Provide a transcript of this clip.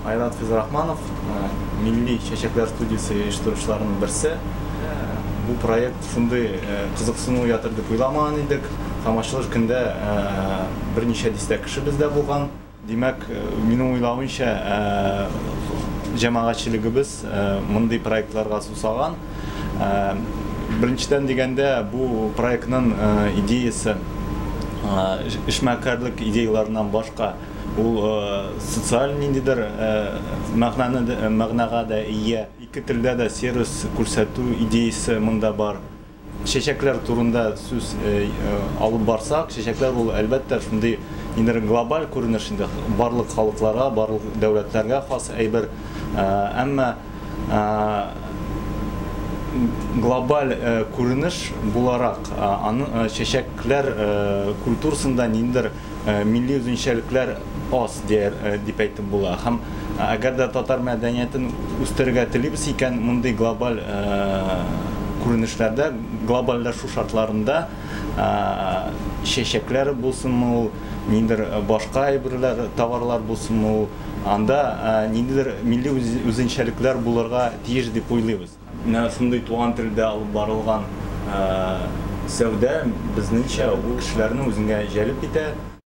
Айрат Физрахманов, Милли чәчәкләр студиясе оештыручыларының берсе. Бу проект шундый кызыксыну уятыр дип уйламаган идек. Һәм ачылыш көндә берничә дистә кеше бездә булган. Димәк, минем уйлавымча, җәмәгатьчелегебез мондый проектларга сусаган. Беренчедән дигәндә, бу проектның идеясе эшмәкәрлек идеяларыннан башка, ул социаль ниндидер мәгънәне мәгънәгә дә ия. Ике телдә дә сервис күрсәтү идеясе монда бар. Чәчәкләр турында сүз алып барсак, чәчәкләр ул, әлбәттә, шундый ниндидер глобаль күренеш инде, барлык халыкларга, барлык дәүләтләргә хас әйбер. Әмма глобаль күренеш буларак, аны чәчәкләр культурасында ниндидер милли үзенчәлекләр аз дияр, дип әйтеп була. Һәм әгәр дә татар мәдәниятен үстерергә телибез икән, мондый глобаль күренешләрдә, глобальләшү шартларында чәчәкләр булсынмы ул, ниндидер башка әйберләр, товарлар булсынмы ул, анда ниндидер милли үзенчәлекләр булырга тиеш дип уйлыйбыз. Менә шундый туган телдә алып барылган сәүдә, безнеңчә, ул кешеләрне үзеңә җәлеп итә.